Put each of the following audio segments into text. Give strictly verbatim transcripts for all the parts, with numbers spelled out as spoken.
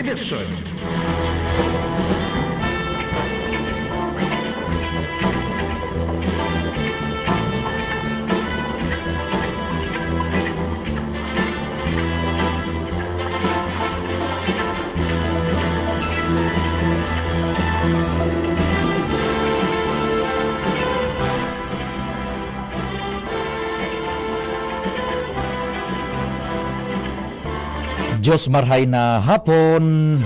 Listen. Diyos marhay na hapon.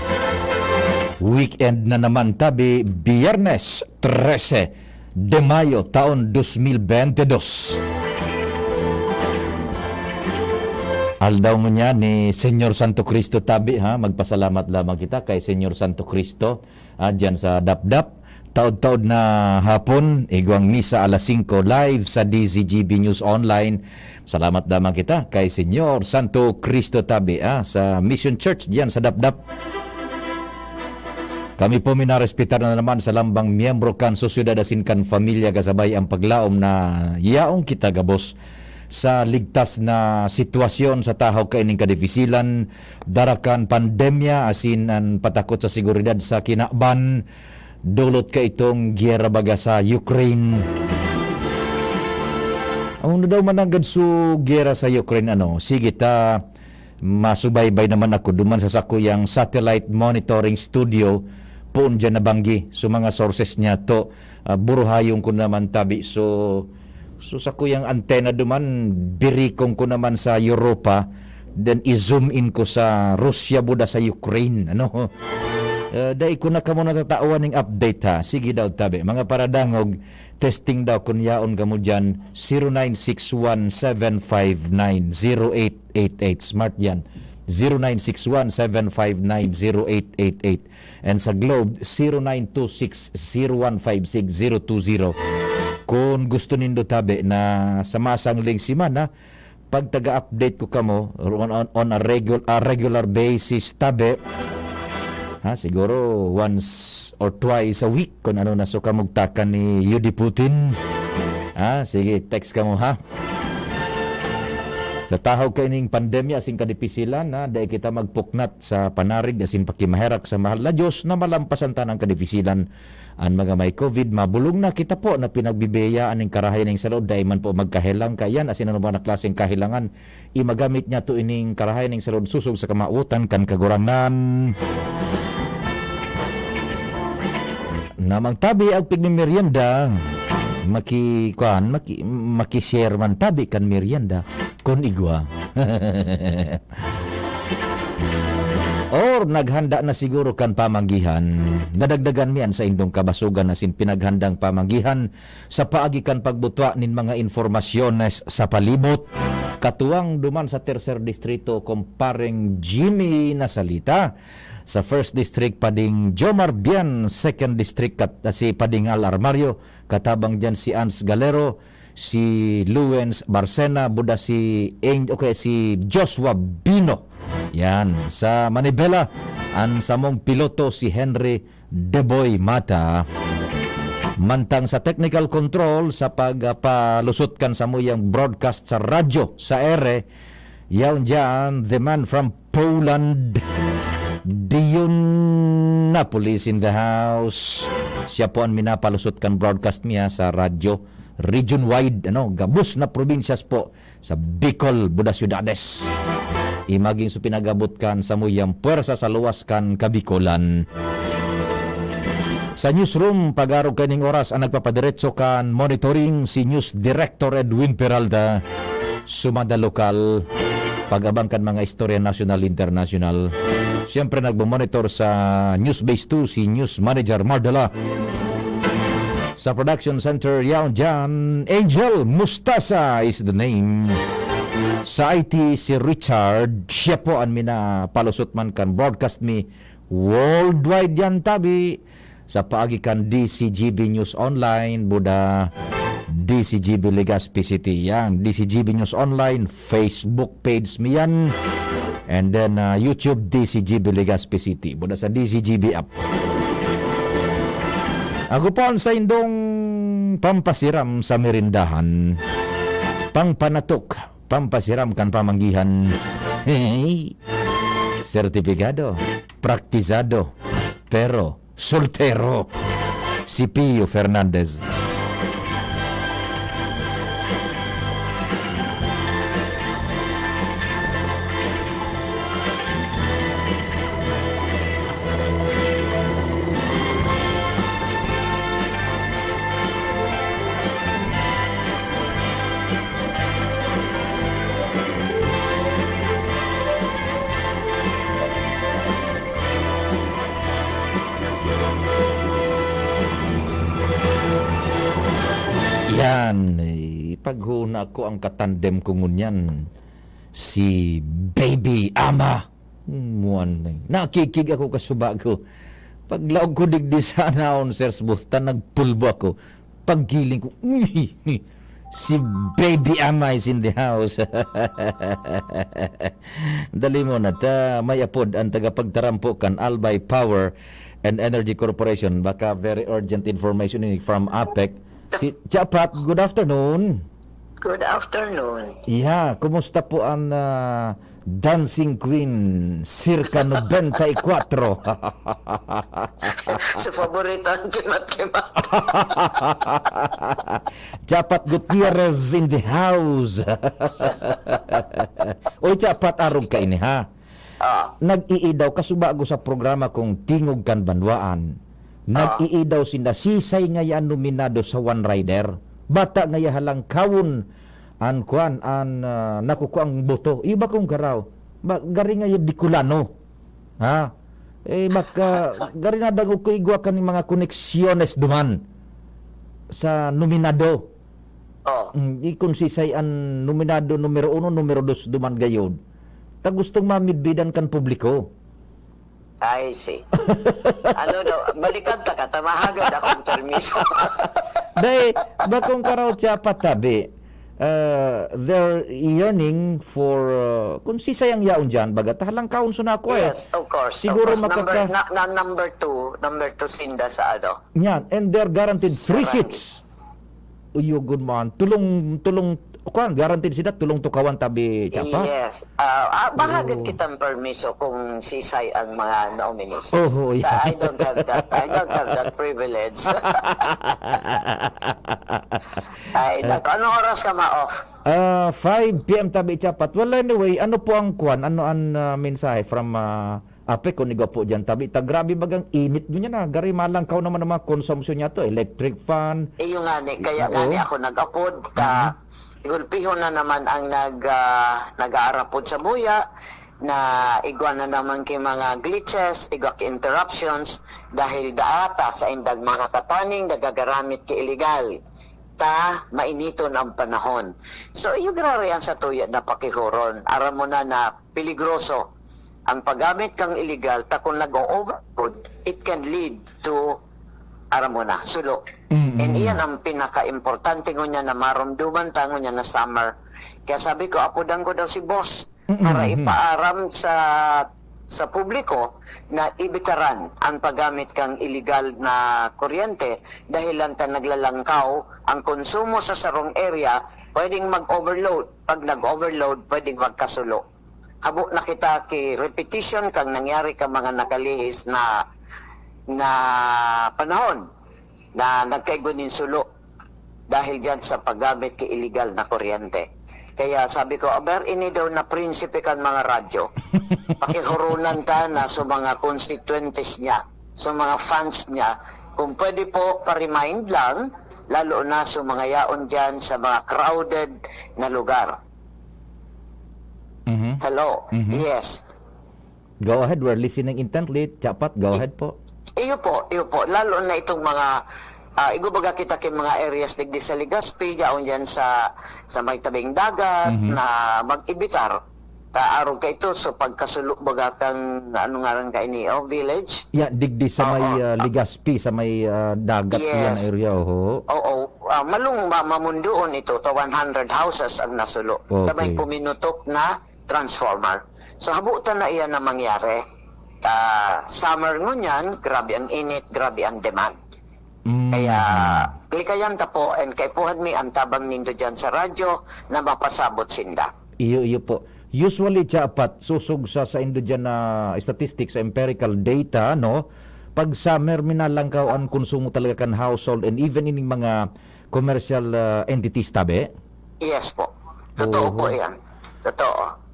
Weekend na naman tabi, Biyernes trese de Mayo, taon dos mil bente dos. Aldaw ngunyan ni Señor Santo Cristo tabi, ha? Magpasalamat lamang kita kay Señor Santo Cristo, ah, diyan sa Dapdap. Taod-taod na hapon, igwang misa alas singko, live sa D Z G B News Online. Salamat lamang kita kay Señor Santo Cristo tabi, ah, sa Mission Church diyan sa Dapdap. Kami po minarespetar na naman sa lambang miyembro kan sosyedad asin kan pamilya kasabay ang paglaom na yaon kita gabos sa ligtas na sitwasyon sa tahaw kaining kadifisilan, dara kan pandemya asin an patakot sa seguridad sa kinaban, dulot kaitong giyera baga sa Ukraine. Ano daw man nanggad so giyera sa Ukraine, ano? Sige ta, masubaybay naman ako duman sa sakuyang satellite monitoring studio, poon diyan nabanggi. So, mga sources niya to, ah, buruhayon ko naman tabi. So, so sakuyang antena duman, birikong ko naman sa Europa, then i-zoom in ko sa Russia, buda sa Ukraine, ano? Ah, dai ko na kamo natatawan ning update, ha. Sige daw, tabi. Mga paradangog, testing daw kun yaon kamo diyan, zero nine six one seven five nine zero eight eight eight. Smart yan. Zero nine six one seven five nine zero eight eight eight. And sa Globe, zero nine two six zero one five six zero two zero. Kung gusto nindo tabi na sa masangling semana, pag taga-update ko kamo on, on, on a regul-, a regular basis tabi, ha, siguro once or twice a week, kun ano na so kamugtakan ni Yudi Putin. Ah, sige, text kamo, ha. Sa tahaw kaining pandemya asin kadipisilan, ha, dai kita magpuknat sa panarig asin pakimaherak sa mahal na Dios na malampasan ta ang kadipisilan. An mga may covid, mabolong na kita po na pinagbibiyayaan nin karahay nin salud, dai man po magkahelang kaiyan asin ano ba na klaseng kahelangan. Imagamit niya to ining karahay ning salud sosog sa kamawotan kan Kagurangnan. Namang tabi ang pigmimerienda, maki-, kuan, maki-, maki-share man tabi kan merienda, kun igwa. Or naghanda na siguro kan pamanggihan, nadagdagan mi an saindong kabasogan asin pinaghandang pamanggihan, sa paagi kan pagbutwa nin mga impormasyones sa palibot. Katuwang duman sa Tercer Distrito, Kumpareng Jimmy Nasalita. Sa First District, Pading Jomar Bian. Second District, kat-, si Pading Al Armario. Katabang diyan si Ans Galero, si Luwens Barcena, buda si Ang-, okay, si Joshua Bino. Yan. Sa Manibela, an samong piloto si Henry Deboy Mata. Mantang sa technical control, sa pagpalusot kan samuyang broadcast sa radyo, sa ere, yaon diyan, the man from Poland, Dion Napolis in the house. Siya po an minapalusot kan broadcast niya sa radyo, region wide, ano, gabos na probinsyas po sa Bicol, buda syudades. Imaging so pinagabot kan samuyang puwersa sa luwas kan Kabikolan. Sa newsroom, pag-arog kaining oras, ang nagpapadiretso kan monitoring si News Director Edwin Peralta. Sumada lokal, pag-abang kan mga istorya nasyonal, internasyonal. Siyempre, nagmamonitor sa News Base two si News Manager Mardala. Sa production center, yaon diyan, Angel Mustasa is the name. Sa I T, si Richard, siya po an minapalusot man kan broadcast mi worldwide yan, tabi. Sa paagi kan D C G B News Online, buda D C G B Legazpi City. Yan, D C G B News Online, Facebook page mi yan. And then, ah, YouTube, D C G B Legazpi City. Buda sa D C G B app. Ako po ang saindong pampasiram sa merindahan. Pangpanatok, pampasiram kan pamanggihan. Sertipikado. Praktisado, pero soltero. Si Pio Fernandez. Yan, eh, paghuna ko ang katandem ko ngunyan, si Baby Ama. Muan, eh. Nakikig ako kasubago. Paglaog ko digdi sa announcers booth, ta nagpulbo ako. Paggiling ko, "Uy, si Baby Ama is in the house." Dali mo na ta, may apod ang tagapagtarampo kan Albay Power and Energy Corporation. Baka very urgent information ini from APEC. Si Chapat, good afternoon. Good afternoon. Yeah, kumusta po ang, ah, Dancing Queen, circa nobenta y cuatro? Sa paborito ang kimat-kimat. Chapat Gutierrez in the house. Oy, Chapat, arog ka ini, ha? Ah. Nag-iidaw, kasubago sa programa kong Tingog kan Banwaan. Ah. Nag-iidaw sinda, sisay ngaya nominado sa One Rider. Bata ngaya halangkawon an kuan, an, ah, nakukuang boto. Iyo ba kung garaw? Ba, gari nga yung Bicolano. Ha? Eh, baka, gari na dagog ko igwa kan mga koneksyones duman sa nominado. Oh. Mm, di kun sisay an nominado numero uno, numero dos duman gayod. Ta gustong mamidbidan kan publiko. I see. Ano daw, balikan ta ka, ta mahagad akong permiso. Dai, bakong karaw siya patabi. Uh, they're yearning for, uh, kung sisay ang yaon dyan, baga, tahalang kaon so na ako eh. Yes, of course, of Siguro course. Number, makaka- na, na, number two, number two sinda sa ano. Yan, and they're guaranteed three Sa seats. Uyo, good man. Tulong, tulong, kuwan, guaranteed sila, tulong tukawan tabi, Chapa? Yes. Ah, ah, bahagad Oo. kitang permiso kung sisay ang mga nominees. Oho, yeah. I don't have that. I don't have that privilege. Ay, nako. Anong oras ka ma-off? Ah, five P M tabi, Chapat. Well, anyway, ano po ang kwan? Ano ang, ah, mensahe from, ah, Ape, kung igwa po diyan tabi? Ta grabe bagang init mo niya na. Gari malangkaw naman ang mga konsumpsyon niya to. Electric fan. Iyo nga ni, kaya nga Oo. ni ako nag-apod ka. Mhm. Gulpihon na naman ang nag, ah, nag-aarapod sa buya na igwa na naman kay mga glitches, igwa ki interruptions, dahil daata sa indang mga kataning nagagaramit ki illegal. Ta, mainiton ang panahon. So, iyo grabe ang satuya na pakihoron. Aram mo na na peligroso ang paggamit kang illegal, ta kung nag-o-overload, it can lead to, aram mo na, sulo. Mm, mm, And mm. iyan ang pinaka-importante ngunyan na marumduman ta ngunyan na summer. Kaya sabi ko, apodan ko daw si boss Mm, para mm, mm. ipaaram sa, sa publiko na ibitaran ang paggamit kang illegal na kuryente dahil lang ta naglalangkaw ang konsumo sa sarong area, pwedeng mag-overload. Pag nag-overload, pwedeng magkasulo. Habo na kita ki repetition kang nangyari ka mga nakalihis na, na panahon na nagkaigwa nin sulo dahil diyan sa paggamit ki illegal na kuryente. Kaya sabi ko, "Aber, ini daw na prinsipe kan mga radyo." Pakihurunan ta na sa mga constituentes niya, sa mga fans niya, kung pwede po, pa-remind lang, lalo na sa mga yaon diyan sa mga crowded na lugar. Mhm. Hello? Mhm. Yes. Go ahead, we're listening intently. Chapat, go I-, ahead po. Iyo po, iyo po. Lalo na itong mga, ah, igubaga kita kay mga areas digdi sa Legazpi, yaon diyan sa, sa may tabing dagat Mhm. na mag-ibitar. Ta arog ka ito, so pagkasulo baga kang, ano ngaran ka ini, oh, village? Yeah, digdi sa Oo. may, ah, Legazpi, sa may, ah, dagat Yes. yan area, oho. Oo. Ah, malung-, ma-, mamundoon ito, ta one hundred houses ang nasulo. Ta may Okay. puminutok na transformer. So, habutan na iyan na mangyari. Ah, summer ngunyan, grabe ang init, grabe ang demand. Mm. Kaya, likayan ta po, and kaipuhan mi ang tabang nindo dyan sa radyo na mapasabot sinda. Iyo, iyo po. Usually, Chapat, susog sa, sa indo dyan na statistics, sa empirical data, no? Pag summer, minalangkaw an konsumo talaga kan household and even ining mga commercial, ah, entities, tabi? Yes po. Totoo po Oho. yan. Totoo.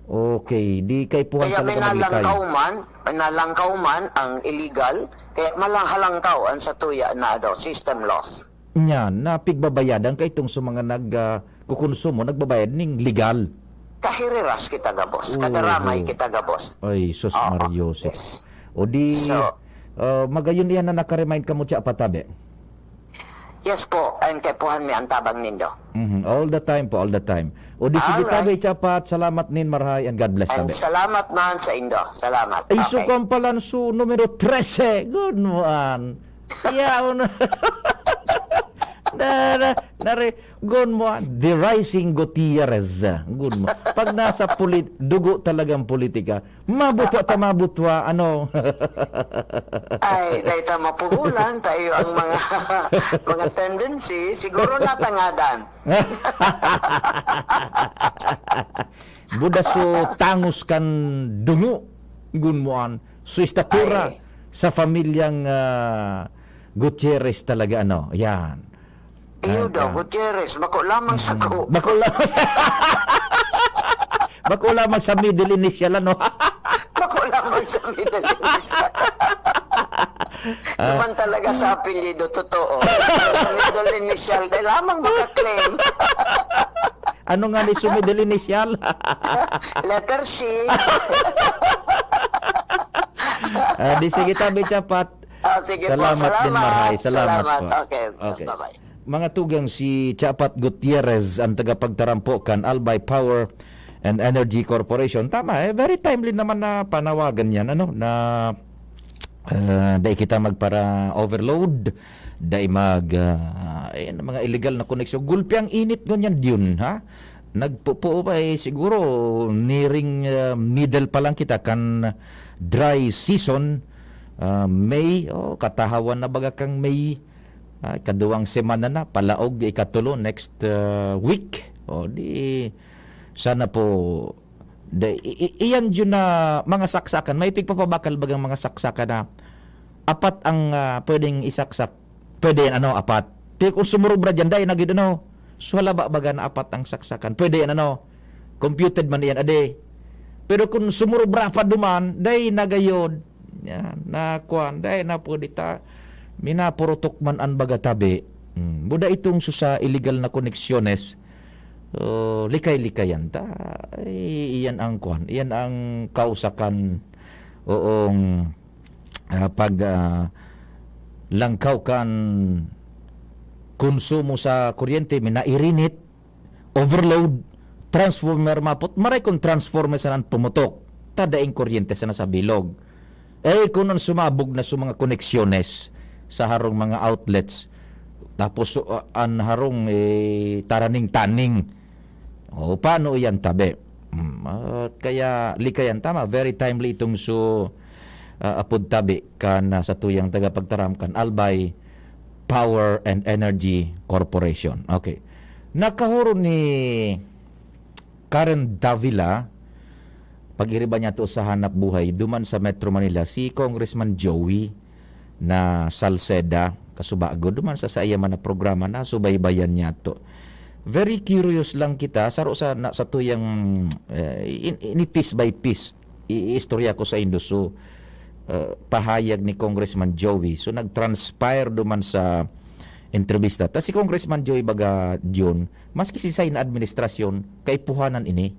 Okay, di kaipuhan Kaya talaga maglikay. minalangkaw man, minalangkaw man ang illegal, kaya malang halangkaw ang satuya na, ano, system loss. Nya, napigbabayadan ka itong sa mga nag, ah, kukonsumo, nagbabayad ning legal. Kahiriras kita gabos, Oo. kadaramay kita gabos. Ay, sus Oo, Mario, sus. yes. O di, So, ah, magayon iyan na naka-remind ka mo siya, patabi. Yes po, ang kaipuhan mi ang tabang nindo. Mhm, all the time po, all the time. O di sige, Alright. tabi, Chapat, salamat nin marhay, and God bless, And tabi. salamat man sa indo. Salamat. Ay, Okay. sukang palanso, numero trese. Good mo, an. Yaon. Na, na, nare, gun mo, ah, The Rising Gutierrez. Gun mo. Pag nasa polit-, dugo talagang politika, mabutwa ta mabutwa, ano? Ay, dahil ta mapuhulan, tayo ang mga, mga tendency, siguro natangadan. Buda so tangos kan dungo, gun mo an. So, estatura Ay. sa pamilyang, ah, Gutierrez talaga, ano, yan. Iyo At, daw, ah, Gutierrez, bako lamang sa mm, ko. bako lamang sa, bako lamang sa middle initial, ano? Bako lamang sa middle initial. Ah. Naman talaga sa apelyido, totoo. Sa middle initial, dahil lamang makaklaim. Ano nga ni sa middle initial? Letter C. Ah, di sige, tabi, Chapat. Ah, sige po. Salamat din, Salamat. Marhay. Salamat Salamat. po. Okay. Okay. Bye-bye. Mga tugang, si Chapat Gutierrez, ang tagapagtarampo kan Albay Power and Energy Corporation. Tama, eh, very timely naman na panawagan yan, ano, na, ah, dai kita magpara-overload, dai mag, ah, ayan, mga illegal na koneksyon. Gulpi ang init ngunyan, Dion, ha? Nagpupuo pa, eh, siguro nearing, ah, middle pa lang kita kan dry season, ah, May, oh, katahawan na baga kang May, ah, ikaduwang semana na, palaog ikatulo next, ah, week. O, di, sana po, di, i-, i-, iyan yun na mga saksakan. May pigpapabakal bagang mga saksakan na apat ang, ah, pwedeng isaksak. Pwede yan, ano, apat. Pero kung sumurubra dyan, dai na gid, ano, so, halaba baga na apat ang saksakan. Pwede yan, ano, computed man iyan, ade. Pero kung sumurubra pa duman, dai na gayod. Yan, na kwan, dai na pwede ta. Minapurutok man an baga tabi. Hmm, buda itong su-, sa illegal na koneksyones. So, likay-likayan ta. Ay, iyan ang kwan. Iyan ang kausakan. Oong, ah, pag, ah, langkaw kan konsumo sa kuryente, minairinit, overload, transformer mapot-, maray kung transformer sana an pumutok, ta daing kuryente sana sa bilog. Eh, kun an sumabog na sa mga koneksyones, sa harong mga outlets, tapos, uh, an harong, eh, taraning-taning. O, paano iyan tabi? Hmm, at kaya likayan tama, very timely itong su, ah, apod tabi kan, ah, satuyang tagapagtaram kan Albay Power and Energy Corporation. Okay. Nakahuro ni Karen Davila, pag-iriba niya to sa hanap buhay, duman sa Metro Manila, si Congressman Joey na Salceda, kasubago, duman sa saiya man na programa, nasubaybayan niya to. Very curious lang kita, saro sa, na, sa tuyang, eh, in, ini piece by piece, i-, iistorya ko sa indo. So, eh, pahayag ni Congressman Joey. So, nag-transpire duman sa entrevista. Ta si Congressman Joey baga, Dion, maski si Say na administrasyon, kaipuhanan ini.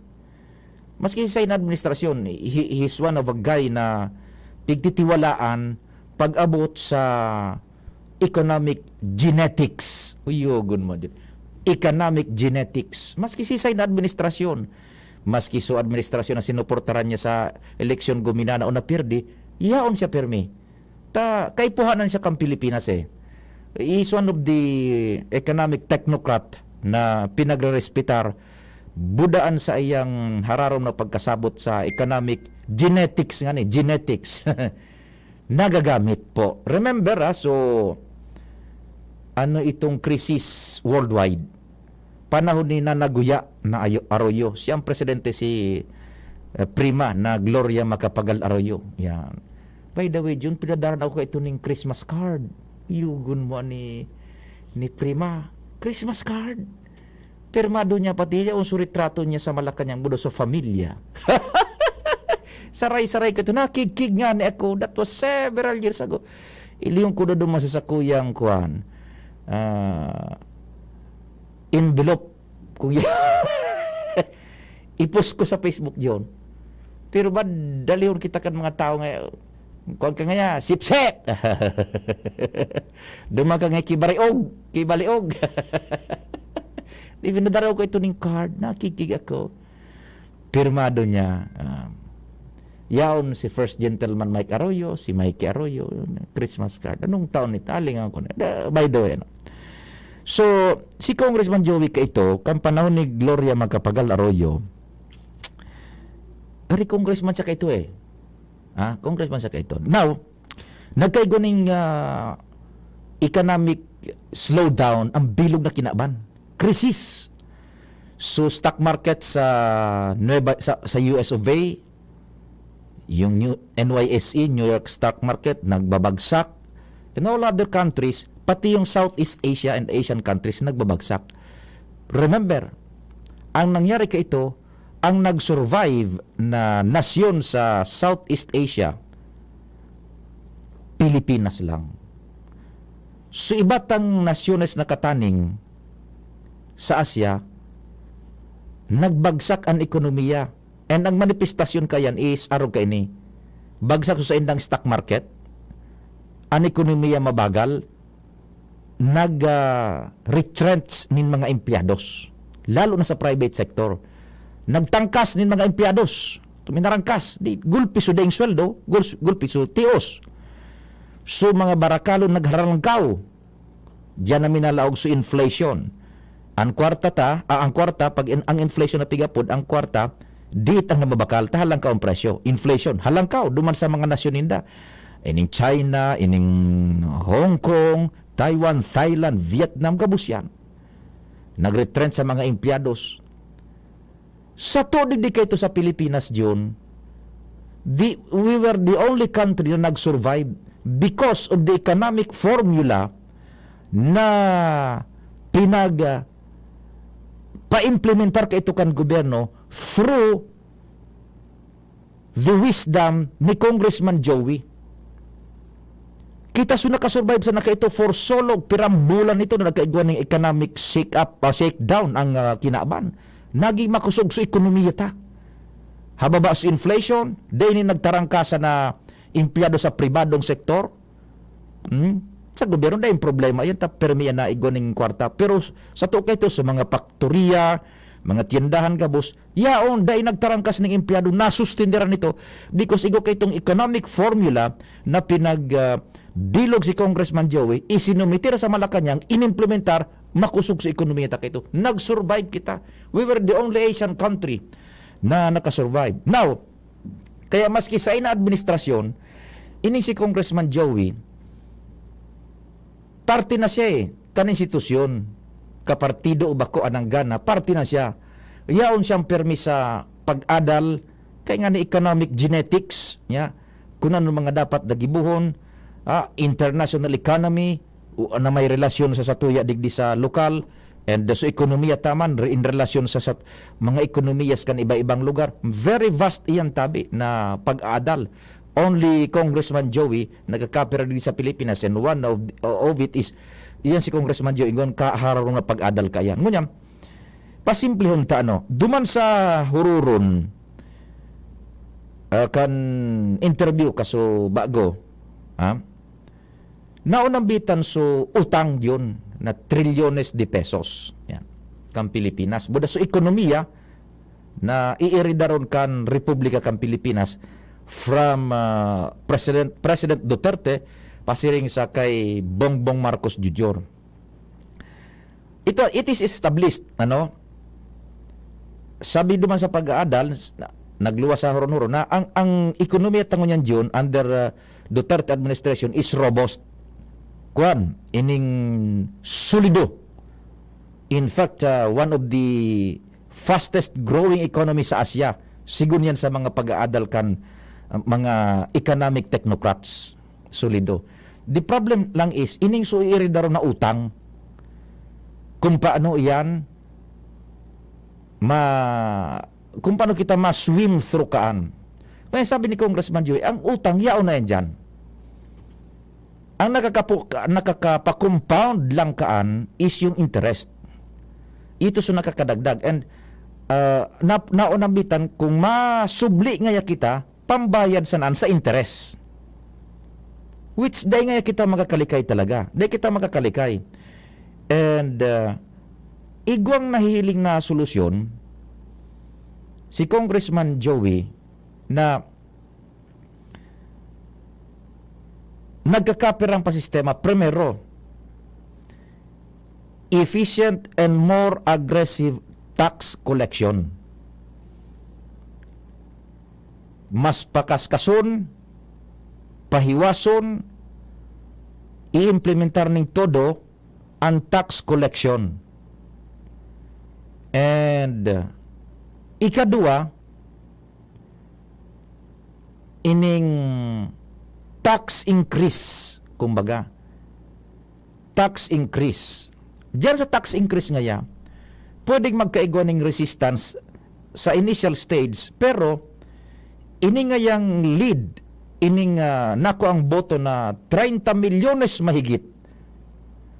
Maski si Say na administrasyon, he, he's one of a guy na pigtitiwalaan pag-abot sa economic genetics. Uyogon mo dyan. Economic genetics. Maski si Say na administrasyon, maski so administrasyon na sinuportaran niya sa eleksyon, guminana o napirdi, yaon siya pirmi. Ta, kaipuhanan siya kan Pilipinas, eh. He is one of the economic technocrat na pinagrerespetar, budaan sa iyang hararom na pagkasabot sa economic genetics nga ni, genetics. Nagagamit po. Remember, ah, so, ano itong krisis worldwide? Panahon ni Nanaguya na ayo-, Arroyo. Siyang presidente si, eh, prima na Gloria Macapagal Arroyo. Yan. By the way, Jun, pinadara na ako kaito ning Christmas card. Yugon mo ni, ni prima. Christmas card. Pirmado niya pati yaon so retrato niya sa Malacañang, budo sa familia. Saray-saray ko ito. Nakigkig nga ni ako. That was several years ago. Ilihon ko na duman sa sakuyang kuan. Ah, envelope. Kung y- ipos ko sa Facebook yon. Pero ba, dalihon kita kan mga tao nga, kuwan ka ngaya, sipsip! Duman ka nga kibariog, kibaliog. Di pinadara ko ito ning card, nakikig ako. Pirmado niya, um, yaon si First Gentleman Mike Arroyo, si Mikey Arroyo, yun, Christmas card. Anong taon nito? Aling ako na. Da- By the way, ano? So, si Congressman Joey kaito, kan panahon ni Gloria Macapagal Arroyo, ari congressman siya kaito eh. Ah, congressman siya kaito. Now, nagkaigo ning, ah, economic slowdown ang bilog na kinaban. Krisis. So, stock market sa Nueva, sa, sa U S of A, yung New, N Y S E, New York Stock Market, nagbabagsak. And all other countries, pati yung Southeast Asia and Asian countries, nagbabagsak. Remember, ang nangyari kaito, ang nag-survive na nasyon sa Southeast Asia, Pilipinas lang. So, iba tang nasyones na kataning sa Asia, nagbagsak an ekonomiya. And ang manifestasyon kayan is arog kaini. Bagsak sa indang stock market, an ekonomiya mabagal, nag, ah, retrench nin mga empleyados, lalo na sa private sector. Nagtangkas nin mga empleyados. Tuminarangkas, di, gulpi so daing sweldo, gul-, gulpi so tios. So, mga barakalon nagharalangkaw. Diyan na minalaog so inflation. Ang kwarta ta, ah, ang kwarta, pag in-, ang inflation na pigapod, ang kwarta, dit ang nababakal, ta halangkaw ang presyo. Inflation, halangkaw, duman sa mga nasyon ninda. Ining China, ining Hong Kong, Taiwan, Thailand, Vietnam, gabos yan. Nag-retrench sa mga empleyados. Sa tubig di kaito sa Pilipinas, Jun, the, we were the only country na nag-survive because of the economic formula na pinag, ah, paimplementar kaito kan gobyerno through the wisdom ni Congressman Joey. Kita so nakasurvive sa nakaito for so long, pirang bulan ito na nagkaigwa ning economic shake-up, ah, shakedown ang, ah, kinaban. Naging makusog so ekonomiya ta. Hababa so inflation, dai ni nagtarangkasan na empleyado sa pribadong sektor. Hmm? Sa gobyerno, dai problema yan, ta permi yan na igwa ning kwarta. Pero sa to kaito, sa mga paktoriya, mga tiyendahan gabos, yaon, dai nagtarangkas ning empleyado, nasustenderan nito. Because igwa kaitong economic formula na pinag, ah, bilog si Congressman Joey, isinumitir sa Malacañang, inimplementar, makusog sa ekonomiya ta kaito. Nag-survive kita. We were the only Asian country na nakasurvive. Now, kaya maski sa ina administrasyon, ini si Congressman Joey, parte na siya eh, kan institusyon, kapartido o bako anang gana, parte na siya. Yaon siyang permi sa pag-adal, kaya nga ni economic genetics, ya, kung ano mga dapat na gibuhon, ah, international economy, u-, na may relasyon sa satuya digdi sa lokal, and sa ekonomiya taman, re-, in relasyon sa sat-, mga ekonomiyas kan iba-ibang lugar. Very vast iyan tabi na pag-aadal. Only Congressman Joey nagkakapira digdi sa Pilipinas, and one of, of it is, iyan si Congressman Joey, ingon, kaharong na pag-adal ka iyan. Ngunyan, pasimplihon ta, ano, duman sa hururon, ah, kan interview kaso bago, ha? Naunambitan so utang yun na trilyones de pesos. Yan. Kan Pilipinas. Buda so ekonomiya na iiridaron kan Republika kan Pilipinas from, ah, President, President Duterte pasiring sa kay Bongbong Marcos Junior. Ito, it is established, ano? Sabi duman sa pag-aadal, s-, na, nagluwas sa huron-huron na ang, ang ekonomiya ta ngunyan, Jun, under, uh, Duterte administration is robust. Kwan, ining solido. In fact, uh, one of the fastest growing economy sa Asia. Sigun yan sa mga pag-aadal kan, ah, mga economic technocrats. Solido. The problem lang is, ining so iiridaro na utang, kung paano iyan ma-, kung paano kita ma-swim through kaan. Kaya sabi ni Congressman Joey, ang utang, yaon na yan dyan. Ang nakakapu-, nakakapa-compound lang kaan is yung interest. Ito so nakakadagdag. And, ah, na-, naonambitan, kung masubli ngaya kita, pambayad sanan sa interes. Which, dai ngaya kita makakalikay talaga. Dai kita makakalikay. And, ah, igwang nahihiling na solusyon, si Congressman Joey, na nagkakapirang pa sistema. Primero, efficient and more aggressive tax collection. Mas pakaskason, pahiwason, i-implementar ning todo ang tax collection. And, uh, ikadua, ining tax increase, kumbaga. Tax increase. Diyan sa tax increase ngaya, pwedeng magkaigwa ning resistance sa initial stage, pero ini ngayang lead, ining, ah, nakuang boto na treinta milyones mahigit,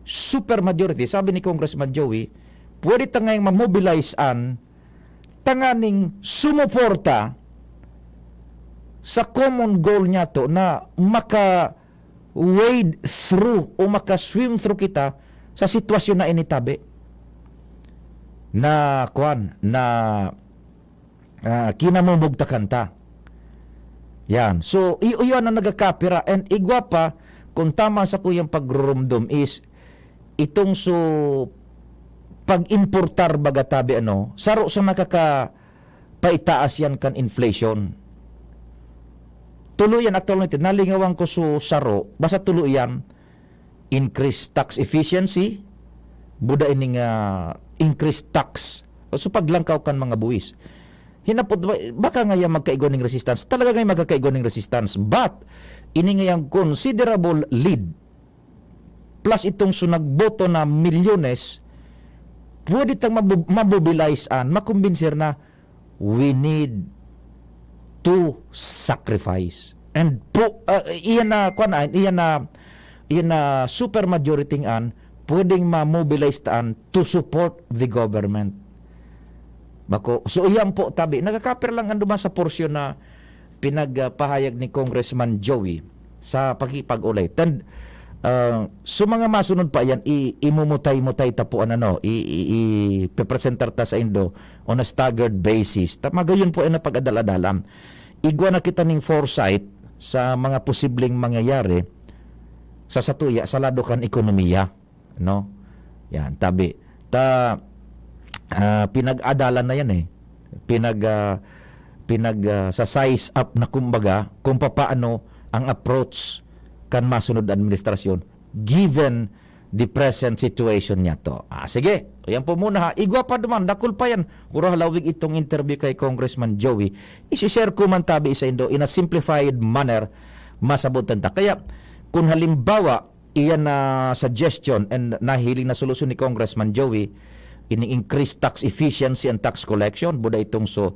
super majority, sabi ni Congressman Joey, pwede ta ngayang ma-mobilize an tanganing sumuporta sa common goal niyato na maka-wade through o maka-swim through kita sa sitwasyon na ini tabi. Na, kuwan, na, ah, kinamumugtakan ta. Yan. So, i-, iyon ang nagakapira. And igwa pa, kung tama sa kuyang pagrurumdom is, itong so pag-importar baga tabi ano, saro sa nakakapaitaas yan kan inflation. Tuloy yan, actually, nalingawan ko so saro, basta tuloy yan, increased tax efficiency, buda ining, ah, increased tax. So paglangkaw kan mga buwis. Hinapot, ba-, baka ngaya magkaigwa ning resistance. Talaga ngaya magkakaigwa ning resistance. But, ini ngayang considerable lead plus itong so nagboto na milyones, pwede tang mabu-, mamobilize an, makumbinser na we need to sacrifice. And po, ah, iyan na, kuwan, ah, iyan na, iyan na super majority an pwedeng ma-mobilize taan to support the government. Bako, so iyan po, tabi, nagkakapir lang ang duman sa porsyon na pinagpahayag ni Congressman Joey sa pakipag-ulay. Tan-, ah, so mga masunod pa yan, i-, imumutay-mutay ta po an ano, i-, i-, ipepresentar ta sa indo on a staggered basis. Ta-, magayon po ay napag-adal-adalan. Igwa na kita ning foresight sa mga posibleng mangyayari sa satuya, sa lado kan ekonomiya, no? Yan, tabi. Ta, ah, pinag-adalan na yan eh. Pinag, ah, pinag, ah, sa size up na kumbaga kung papaano ang approach kan masunod na administrasyon given the present situation niya to. Ah, sige. Yan po muna ha. Igwa pa duman, dakul pa yan. Puro halawig itong interview kay Congressman Joey. Isi-share ko man tabi sa indo in a simplified manner, masabutan ta. Kaya, kung halimbawa, iyan na suggestion and nahiling na solusyon ni Congressman Joey, ini increased tax efficiency and tax collection, buda itong so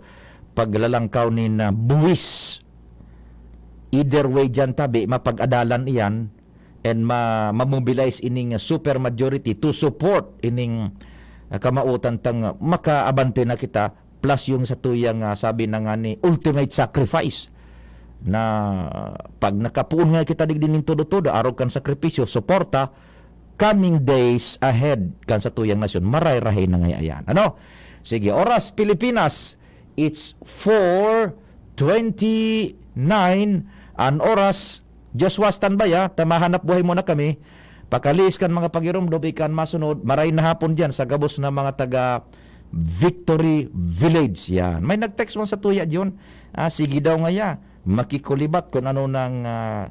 paglalangkaw nin, ah, buwis. Either way dyan, tabi, mapag-adalan iyan and ma-, ma-mobilize ining super majority to support ining, ah, kamautan tang makaabante na kita, plus yung sa tuyang, ah, sabi na nga ni, ultimate sacrifice na pag nakapoon nga kita digdi nin todo-todo, arog kan sakripisyo, suporta, coming days ahead kan sa tuyang nasyon, maray-rahay na ngaya yan. Ano? Sige, oras Pilipinas, it's four twenty-nine an oras. Joshua, standby, ha. Ta mahanap buhay muna kami. Pakaliis kan mga pagirumdob, ikan masunod. Maray na hapon dyan sa gabos na mga taga Victory Village. Yan. May nag-text man sa tuya, John. Ah, sige daw ngaya. Makikulibat kung ano nang, ah,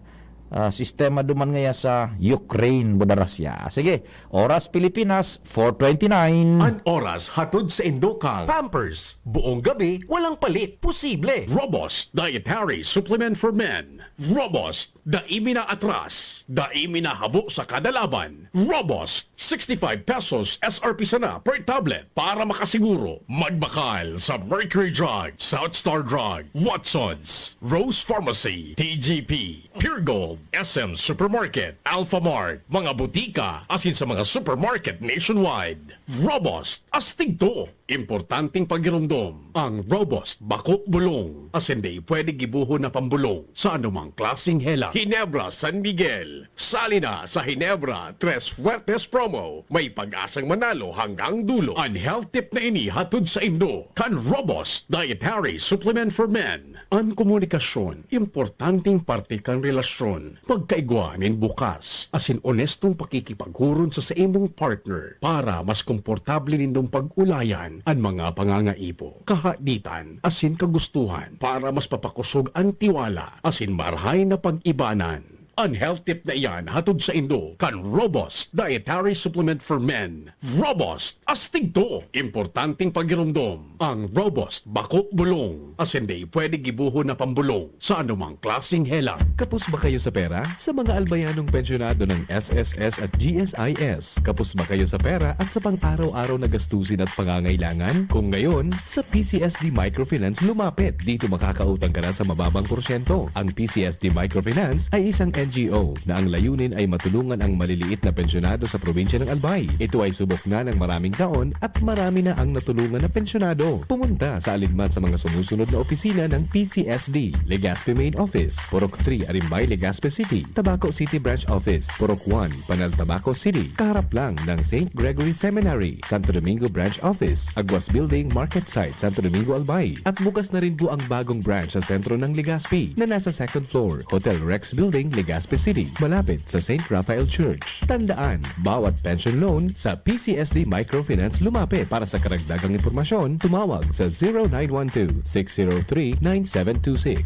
ah, sistema duman ngaya sa Ukraine, budarasya. Sige, oras Pilipinas, four twenty-nine. An oras hatod sa Indokang Pampers, buong gabi, walang palit, posible. Robust Dietary Supplement for Men. Robust, dai mi na atras, dai mi na habo sa kada laban. Robust, sixty-five pesos S R P sana per tablet. Para makasiguro, magbakal sa Mercury Drug, South Star Drug, Watsons, Rose Pharmacy, T G P, Pure Gold, S M Supermarket, Alphamart, mga butika, asin sa mga supermarket nationwide. Robust, astig to! Importanteng pagiromdom, ang Robust bako bulong, asin dai pwede gibohon na pambulong sa anumang klaseng hela. Ginebra San Miguel, sali na sa Ginebra Tres Fuertes Promo. May pag-asang manalo hanggang dulo. An health tip na ini hatod sa indo kan Robust Dietary Supplement for Men. An komunikasyon, importanteng parte kan relasyon. Magkaigwa nin bukas asin onestong pakikipaghuron sa saimong partner para mas komportable nindong pag-ulayan an mga pangangaipo, kahaditan asin kagustuhan para mas papakosog an tiwala asin marahay na pag-ibanan. An health tip na iyan hatod sa indo kan Robust Dietary Supplement for Men. Robust, astig to! Importanteng pagiromdom, ang Robust bako bulong, asin dai pwede gibohon na pambulong sa anumang klaseng hela. Kapos ba kayo sa pera? Sa mga albayanong pensyonado ng S S S at G S I S, kapos ba kayo sa pera at sa pang-araw-araw na gastusin at pangangailangan? Kung ngayon, sa P C S D Microfinance lumapit. Dito makakautang ka na sa mababang porsyento. Ang P C S D Microfinance ay isang N G O na ang layunin ay matulungan ang maliliit na pensyonado sa probinsya ng Albay. Ito ay subok na ng maraming taon at marami na ang natulungan na pensyonado. Pumunta sa alinman sa mga sumusunod na opisina ng P C S D: Legazpi Main Office, Purok three, Arimbay, Legazpi City; Tabaco City Branch Office, Purok one, Panal, Tabaco City, kaharap lang ng Saint Gregory Seminary; Santo Domingo Branch Office, Aguas Building, Market Site, Santo Domingo, Albay. At bukas na rin po ang bagong branch sa sentro ng Legazpi, na nasa second floor, Hotel Rex Building, Legazpi City, malapit sa Saint Raphael Church. Tandaan, bawat pension loan sa P C S D Microfinance lumapit. Para sa karagdagang impormasyon, tumawag sa zero nine one two, six zero three, nine seven two six.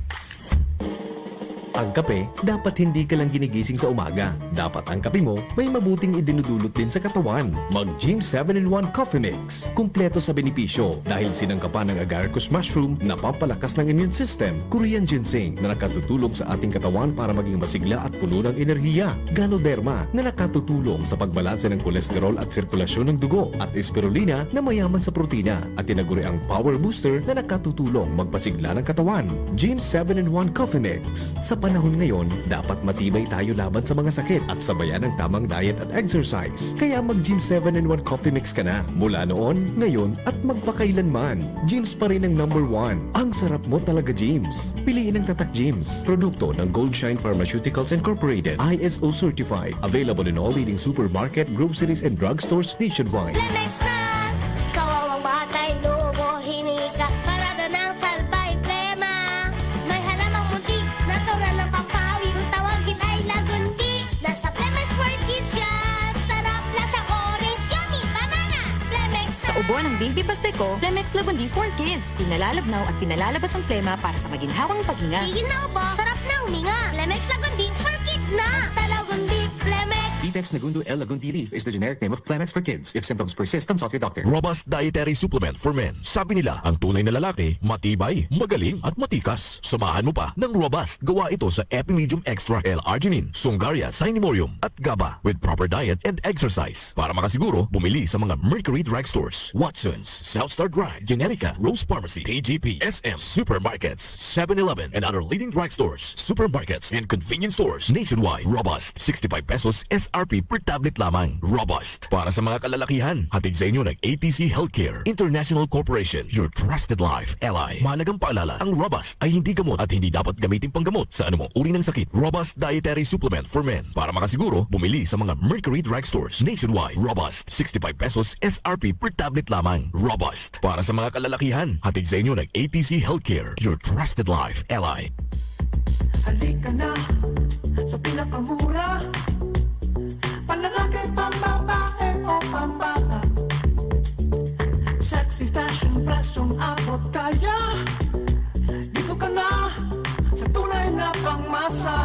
Ang kape, dapat hindi ka lang ginigising sa umaga. Dapat ang kape mo may mabuting idinudulot din sa katawan. Mag Gym seven in one Coffee Mix. Kumpleto sa benepisyo dahil sinangkapan ng agaricus mushroom na pampalakas ng immune system, Korean ginseng na nakatutulong sa ating katawan para maging masigla at puno ng enerhiya, Ganoderma na nakatutulong sa pagbalanse ng kolesterol at sirkulasyon ng dugo, at spirulina na mayaman sa protina at tinaguriang power booster na nakatutulong magpasigla ng katawan. Gym seven in one Coffee Mix. Sa panahon ngayon, dapat matibay tayo laban sa mga sakit at sabayan ang tamang diet at exercise. Kaya mag Gym seven in one Coffee Mix ka na. Mula noon, ngayon, at magpakailanman, Gym's pa rin ang number one. Ang sarap mo talaga, Gym's. Piliin ang Tatak Gym's. Produkto ng Goldshine Pharmaceuticals Incorporated. I S O certified. Available in all leading supermarket, groceries, and drugstores nationwide. Lemex na! Kawawang batay, lobo, hinika, parada ng salbay, plema. May halamang munti, natural ng pampawi, kung tawagin ay lagundi. Nasa Plemex for Kids yan! Sarap, lasang orange, yummy, banana! Plemex Sa na! Ubo ng Baby Pasteco, Plemex Lagundi for Kids. Pinalalabnaw at pinalalabas ang plema para sa maginhawang paghinga. Tigil na ubo, sarap na huminga. Plemex Lagundi for Kids na! Basta Lagundi, Plemex! Ditex Nagundo L Lagundi leaf is the generic name of Plemex for Kids. If symptoms persist, consult your doctor. Robust Dietary Supplement for Men. Sabi nila, ang tunay na lalaki, matibay, magaling, at matikas. Samahan mo pa ng Robust. Gawa ito sa Epimedium Extra L-arginine, Sungaria, Cinemorium, at GABA, with proper diet and exercise. Para makasiguro, bumili sa mga Mercury Drugstores, Watsons, South Star Drug, Generica, Rose Pharmacy, T G P, S M, supermarkets, Seven Eleven, and other leading drugstores, supermarkets, and convenience stores nationwide. Robust, sixty-five pesos S R P per tablet lamang. Robust, para sa mga kalalakihan. Hatid sa inyo ng A T C Healthcare International Corporation, your trusted life ally. Mahalagang paalala, ang Robust ay hindi gamot at hindi dapat gamitin panggamot sa anumang uri ng sakit. Robust Dietary Supplement for Men. Para makasiguro, bumili sa mga Mercury Drugstores nationwide. Robust, sixty-five pesos S R P per tablet lamang. Robust, para sa mga kalalakihan. Hatid sa inyo ng A T C Healthcare, your trusted life ally. Halika na sa pinakamura. Panlalaki, pambabae o pambata. Sexy fashion, presyong abot kaya. Dito ka na sa tunay na pangmasa.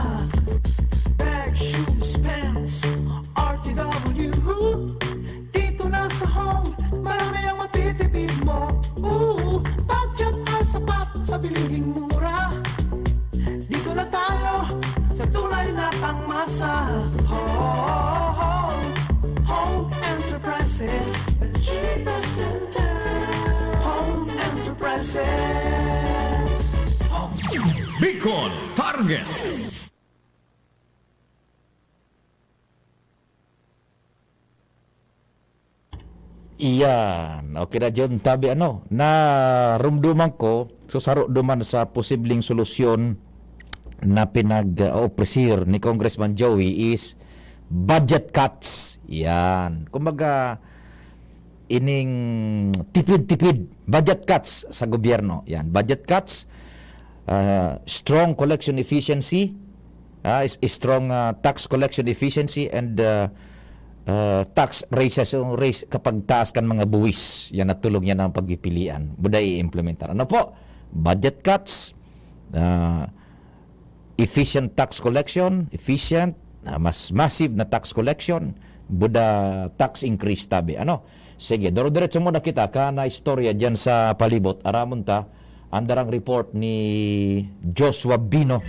Home, home enterprises, the cheapest in town. Home enterprises. Bicol Target. Iyan. Okay na, John Tabi, ano, narumduman ko, so, saro duman sa posibleng solusyon na pinag-opresir ni Congressman Joey is budget cuts. Yan. Kumbaga, ining tipid-tipid, budget cuts sa gobyerno. Yan, budget cuts, ah, strong collection efficiency, ah, is, is strong, ah, tax collection efficiency and, ah, ah, tax raises. So, raise kapag taas kan mga buwis. Yan, natulog yan ang pagpipilian. Buda i-implementar. Ano po? Budget cuts, ah, efficient tax collection, efficient, ah, mas massive na tax collection, buda tax increase tabi. Ano? Sige, doro-diretso muna kita ka na istorya diyan sa palibot. Aramon ta, ang darang report ni Joshua Bino.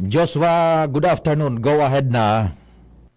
Joshua, good afternoon. Go ahead na.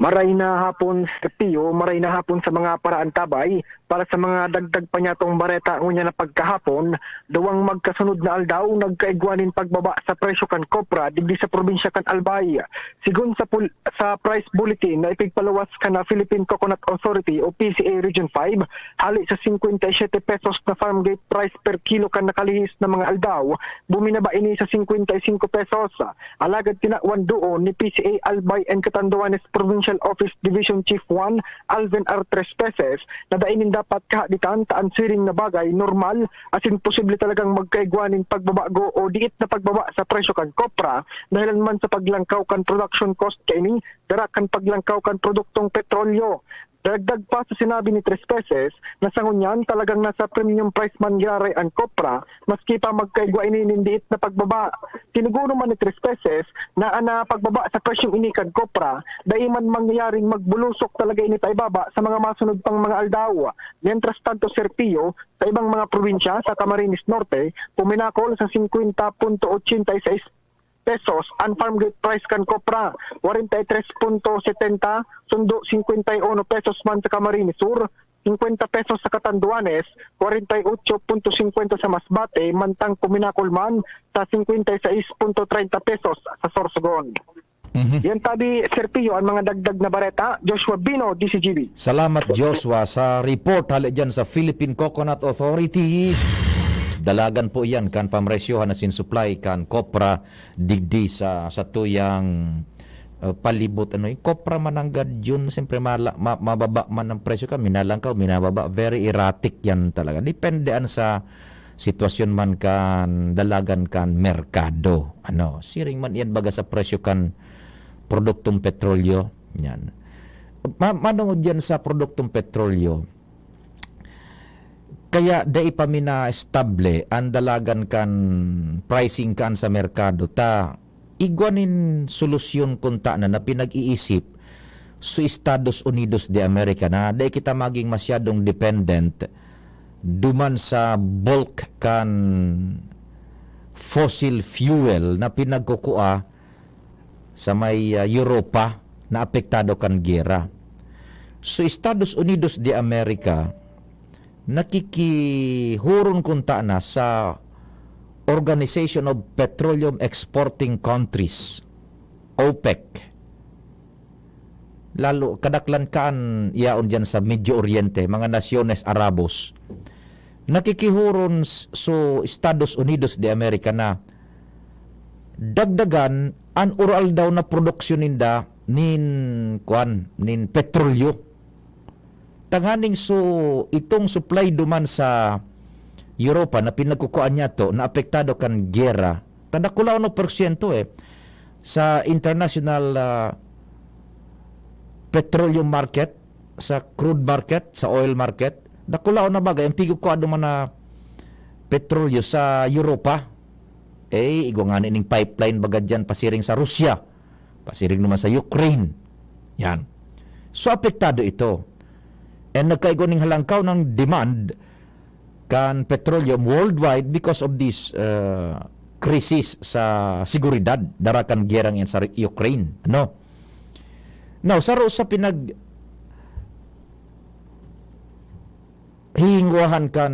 Maray na hapon, Sir Pio. Maray na hapon sa mga paraantabay. Para sa mga dagdag pa niyatong bareta ngunyan na pagkahapon, duwang magkasunod na aldaw nagkaigwa nin pagbaba sa presyo kan kopra digdi sa probinsya kan Albay. Sigon sa pul-, sa price bulletin na ipigpaluwas kan Philippine Coconut Authority o P C A Region five, hali sa singkwenta y siyete pesos na farm gate price per kilo kan nakalihis na mga aldaw, buminaba ini sa singkwenta y singko pesos. Alagad tinawan doon ni P C A Albay and Catanduanes Provincial Office Division Chief one, Alvin R. Trespeces, na dai nin dapat kahaditan ta an siring na bagay normal asin posible talagang magkaigwa nin pagbabago o diit na pagbaba sa presyo kan kopra, dahelan man sa paglangkaw kan production cost kaini, dara kan paglangkaw kan produktong petrolyo. Dagdag pa sa sinabi ni Trespeces na sa ngunyan talagang nasa premium price man giraray an kopra, maski pa magkaigwa ini nin diit na pagbaba. Tinugon man ni Trespeces na an, ah, pagbaba sa presyong ini kan kopra, dai man mangyayaring magbulusok talaga ini paibaba sa mga masunod pang mga aldaw. Mientras tanto, Sir Pio, sa ibang mga probinsya sa Camarines Norte, puminakol sa singkwenta punto ochenta y seis pesos an farm gate price kan kopra, kwarenta y tres punto setenta, sundo singkwenta y uno pesos man sa Camarines Sur, singkwenta pesos sa Catanduanes, kwarenta y otso punto singkwenta sa Masbate, mantang puminakol man sa singkwenta y sais punto treinta pesos sa Sorsogon. Mhm. Yan tabi, Sir Pio, ang mga dagdag na bareta. Joshua Bino, D C G B. Salamat, Joshua, sa report hali dyan sa Philippine Coconut Authority. Dalagan po iyan kan pamresyohan asin supply kan kopra digdi sa, sa tuyang, uh, palibot. Ano, yung kopra mananggad yun, siyempre mala-, ma-, mababa man ang presyo ka, minalangkaw, minababa. Very erratic yan talaga. Depende yan sa sitwasyon man kan dalagan kan merkado. Ano, siring man iyan baga sa presyo kan produktong petrolyo. Yan. Ma-, manungod yan sa produktong petrolyo, kaya dai pa mi na-estable an dalagan kan pricing kan sa merkado ta igwa nin solusyon kunta na, na pinag-iisip so Estados Unidos de America na dai kita maging masyadong dependent duman sa bulk kan fossil fuel na pinagkukua sa may, ah, Europa na apektado kan giyera. So, Estados Unidos de America, nakikihuron kunta na sa Organization of Petroleum Exporting Countries, OPEC. Lalo, kadaklan kaan yaon diyan sa Medio Oriente, mga Nasyones Arabos. Nakikihuron s-, so Estados Unidos de America na dagdagan an ural-daw na produksyon ninda nin, kuan, nin petrolyo. Tanganing so, itong supply duman sa Europa na pinagkukuan niya to, na apektado kan giyera, ta dakula na porsyento, eh, sa international, ah, petroleum market, sa crude market, sa oil market, dakula na bagay ang pigkukua duman na petrolyo sa Europa. Eh, igwa ngani ning pipeline baga diyan pasiring sa Russia, pasiring naman sa Ukraine. Yan. So, apektado ito. And nagkaigwa ning halangkaw ng demand kan petroleum worldwide because of this, uh, krisis sa seguridad, dara kan gerang yan sa Ukraine, ano? Now, saro sa pinag-, hihingwahan kan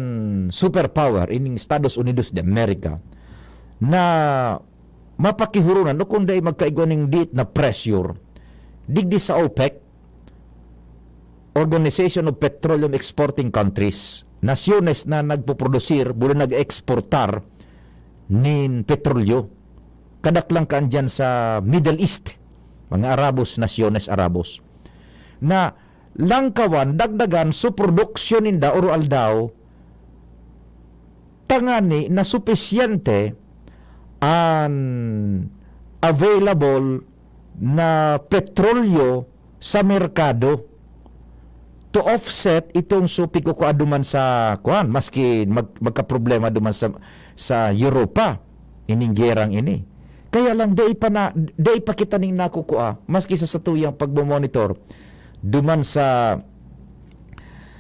superpower, ining Estados Unidos de America, na mapakihurunan o kung dai magkaigwa ning diit na pressure, digdi sa OPEC, Organization of Petroleum Exporting Countries, nasyones na nagpoprodusir, bulo nag-eksportar nin petrolyo. Kadaklang kaan dyan sa Middle East, mga Arabos, nasyones Arabos, na langkawan, dagdagan so produksyon ninda oro-aldaw, tangani na supisyente an available na petrolyo sa merkado to offset itong so pigkukua duman sa, kuan, maski mag-, magkaproblema duman sa, sa Europa, ining gerang ini. Kaya lang, dai pa na, dai pa kita ning nakukua, maski sa satuyang pagmomonitor duman sa,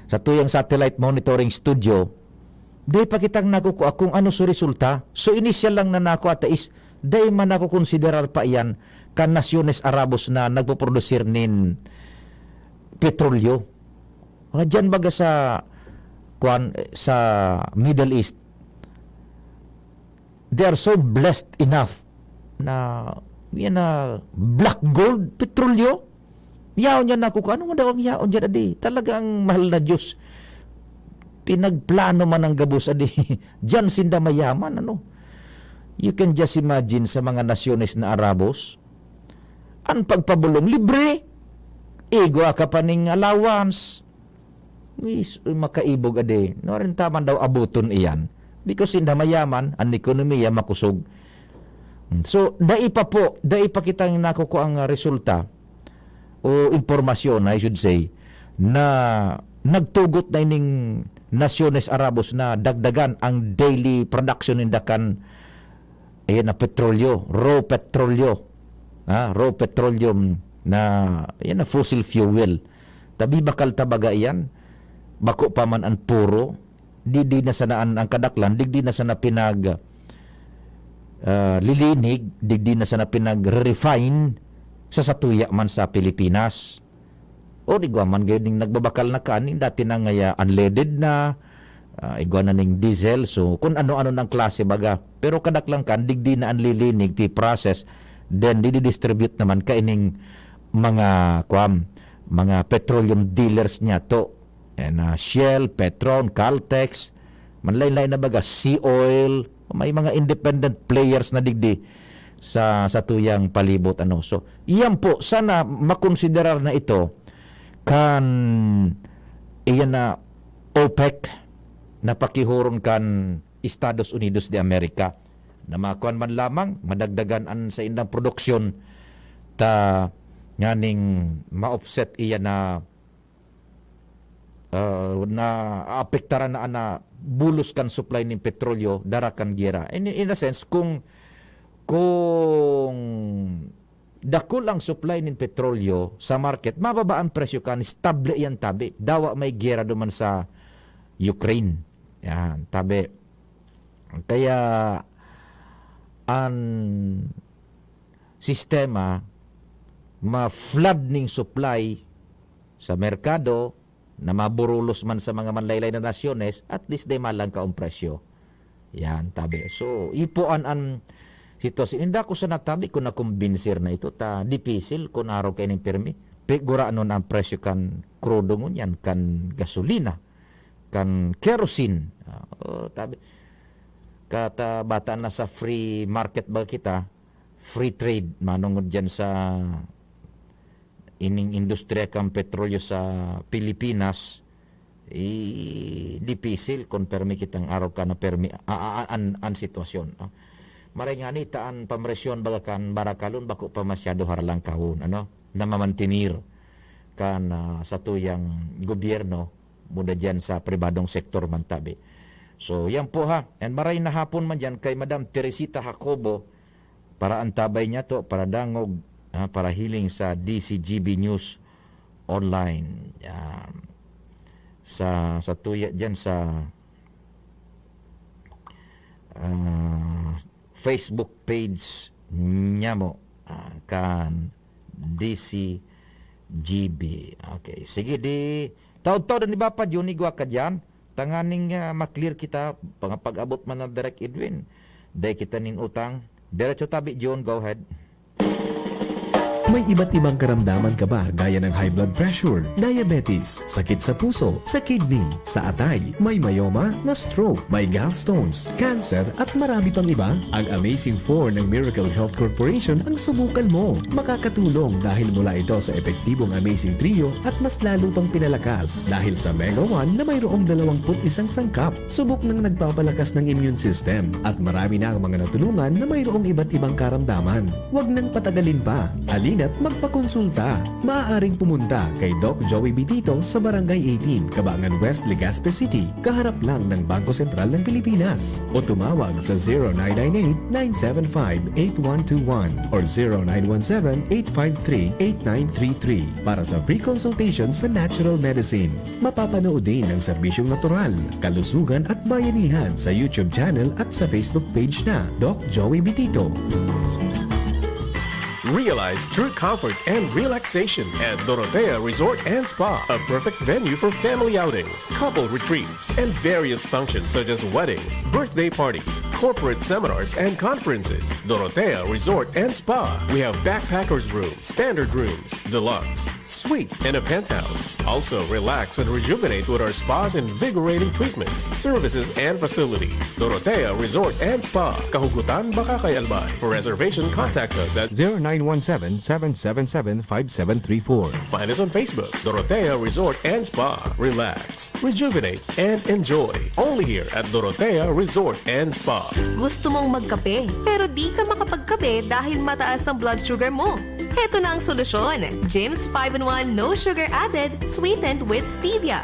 satuyang satellite monitoring studio, dai pa kitang nakukua kung ano so resulta. So, initial lang na nakua ta is, dai man nakokonsiderar pa iyan kan nasyones Arabos na nagpoprodusir nin petrolyo. Mga diyan baga sa, kuan, sa Middle East, they are so blessed enough na, yan na, black gold, petrolyo. Yaon yan ako, ano man daw ang yaon dyan, adi? Talagang mahal na Diyos. Pinagplano man ang gabos, adi. Diyan sinda mayaman, ano? You can just imagine sa mga nasyones na Arabos, ang pagpabolong libre. Igwa ka pa ning allowance. Is, makaibog, adi. No, rin taman daw abuton iyan. Because sinda mayaman, ang ekonomiya makusog. So, dai pa po, dai pa kitang nakukuha ang resulta o impormasyon, I should say, na nagtugot na ining nasyones Arabos na dagdagan ang daily production ninda kan, ayan na, petrolyo, raw petrolyo, ha, raw petroleum na, ayan na, fossil fuel. Tabi bakal ta baga iyan, bako pa man an puro, digdi na sana an, ang kadaklan, digdi na sana pinag, ah, lilinig, digdi na sana pinag-refine sa satuya man sa Pilipinas. O, igwa man gayon ning nagbabakal na kan, ning dati na ngaya unleaded na, ah, igwa na ning diesel. So, kung ano-ano nang klase baga. Pero kadaklan kan, digdi na an lilinig, pi-process, then dididistribute naman kaining mga, kuwan, mga petroleum dealers niya to. And, ah, Shell, Petron, Caltex, manlain-lain na baga, Sea Oil, may mga independent players na digdi sa, sa tuyang palibot, ano. So, iyan po, sana makonsiderar na ito kan, iyan na, OPEC na pakihuron kan Estados Unidos de America, na makuan man lamang, madagdagan an saindang produksyon, ta nganing ma-offset iyan na, ah, naapektaran na, na bulos kan supply nin petrolyo, dara kan giyera. In, in a sense, kung, kung dakul ang supply nin petrolyo sa market, mababa ang presyo kan, stable yan tabi. Dawa may giyera duman sa Ukraine. Yan, tabi. Kaya, an sistema, ma-flood ning supply sa merkado, na maburulos man sa mga manlaylay na nasyones, at least dai malangka ang presyo. Yan, tabi. So, ipuan an sitwasyon. Inda ko sana tabi kung nakumbinsir na ito, ta dipisil kung araw kayo ning pirmi. Pigura nun ang presyo kan krudo ngunyan, kan gasolina, kan kerosene. Ah, oh, tabi. Kata bata na sa free market ba kita, free trade, manungod dyan sa ining industriya kan petrolyo sa Pilipinas, i-, dipisil kung permi kitang araw ka na permi, a-, a-, a-, an, an sitwasyon, ah. Maray nga ni, ta an pamresyon baga kan barakalon, bako pa masyado haralangkahon, ano, na mamantinir kan, ah, satuyang gobyerno, muda dyan sa pribadong sektor man tabi. So, yan po ha. And maray na hapon man dyan kay Madam Teresita Jacobo, para antabay niya to, para dangog, ah, para hiling sa D C G B News Online. Yan. Sa, sa tuya dyan sa ah, Facebook page niamo, ah, kan D C G B. Okay, sige, di taud-taud an iba pa, Jun, igwa ka diyan. Tanganing, ah, ma-clear kita, pag-, pag-abot man na Direk Edwin. Dai kita nin utang. Diretso tabi, Jun, go ahead. May iba't ibang karamdaman ka ba, gaya ng high blood pressure, diabetes, sakit sa puso, sa kidney, sa atay, may myoma, na-stroke, may gallstones, cancer, at marami pang iba? Ang Amazing four ng Miracle Health Corporation ang subukan mo. Makakatulong dahil mula ito sa epektibong Amazing Trio at mas lalo pang pinalakas dahil sa Mega one na mayroong dalawang put isang sangkap. Subok nang nagpapalakas ng immune system at marami na ang mga natulungan na mayroong iba't ibang karamdaman. Huwag nang patagalin pa. Halina't magpakonsulta. Maaaring pumunta kay Doc Joey Bitito sa Barangay eighteen, Cabangan West, Legazpi City, kaharap lang ng Bangko Sentral ng Pilipinas. O tumawag sa zero nine nine eight, nine seven five, eight one two one or zero nine one seven, eight five three, eight nine three three para sa free consultation sa natural medicine. Mapapanood din ang serbisyong natural, kalusugan at bayanihan sa YouTube channel at sa Facebook page na Doc Joey Bitito. Realize true comfort and relaxation at Dorotea Resort and Spa, a perfect venue for family outings, couple retreats, and various functions such as weddings, birthday parties, corporate seminars, and conferences. Dorotea Resort and Spa. We have backpackers room, standard rooms, deluxe, suite, and a penthouse. Also, relax and rejuvenate with our spa's invigorating treatments, services, and facilities. Dorotea Resort and Spa, Kahugutan, Bacacay, Albay. For reservation, contact us at zero nine one seven, seven seven seven, five seven three four. Find us on Facebook, Dorotea Resort and Spa. Relax, rejuvenate, and enjoy. Only here at Dorotea Resort and Spa. Gusto mong magkape, pero di ka makapagkape dahil mataas ang blood sugar mo? Heto na ang solusyon, Jims five-in-one No Sugar Added, Sweetened with Stevia.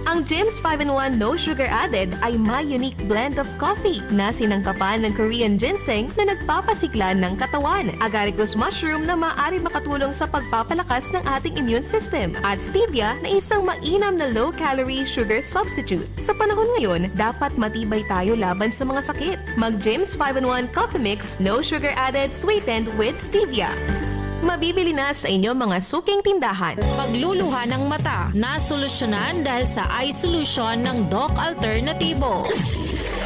Ang Jims five-in-one No Sugar Added ay may unique blend of coffee na sinangkapan ng Korean ginseng na nagpapasigla ng katawan, agaricus mushroom na maaari makatulong sa pagpapalakas ng ating immune system, at stevia na isang mainam na low-calorie sugar substitute. Sa panahon ngayon, dapat matibay tayo laban sa mga sakit. Mag Jims five-in-one Coffee Mix, no sugar added, sweetened with stevia. Mabibili na sa inyong mga suking tindahan. Pagluluha ng mata, nasolusyonan dahil sa eye solution ng Doc Alternativo.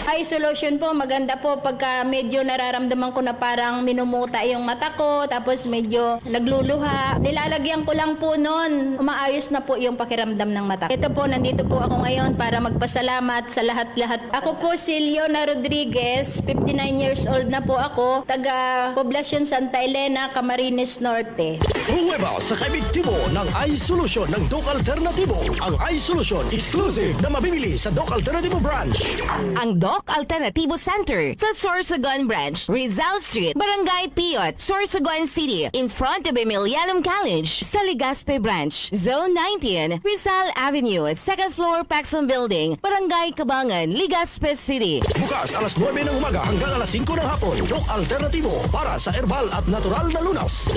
Eye solution po, maganda po pagka medyo nararamdaman ko na parang minumuta yung mata ko, tapos medyo nagluluha. Nilalagyan ko lang po nun, umaayos na po yung pakiramdam ng mata. Ito po, nandito po ako ngayon para magpasalamat sa lahat-lahat. Ako po si Leona Rodriguez, fifty-nine years old na po ako, taga Poblacion Santa Elena, Camarines Norte. Pruweba sa kaepektibo ng eye solution ng Doc Alternativo. Ang eye solution exclusive na mabibili sa Doc Alternativo branch. Ang Doc Alternativo Center sa Sorsogon Branch, Rizal Street, Barangay Piyot, Sorsogon City, in front of Emilianum College, sa Legazpi Branch, Zone nineteen, Rizal Avenue, second floor, Paxson Building, Barangay Cabangan, Legazpi City. Bukas alas nuebe ng umaga hanggang alas singko ng hapon. Doc Alternativo para sa herbal at natural na lunas.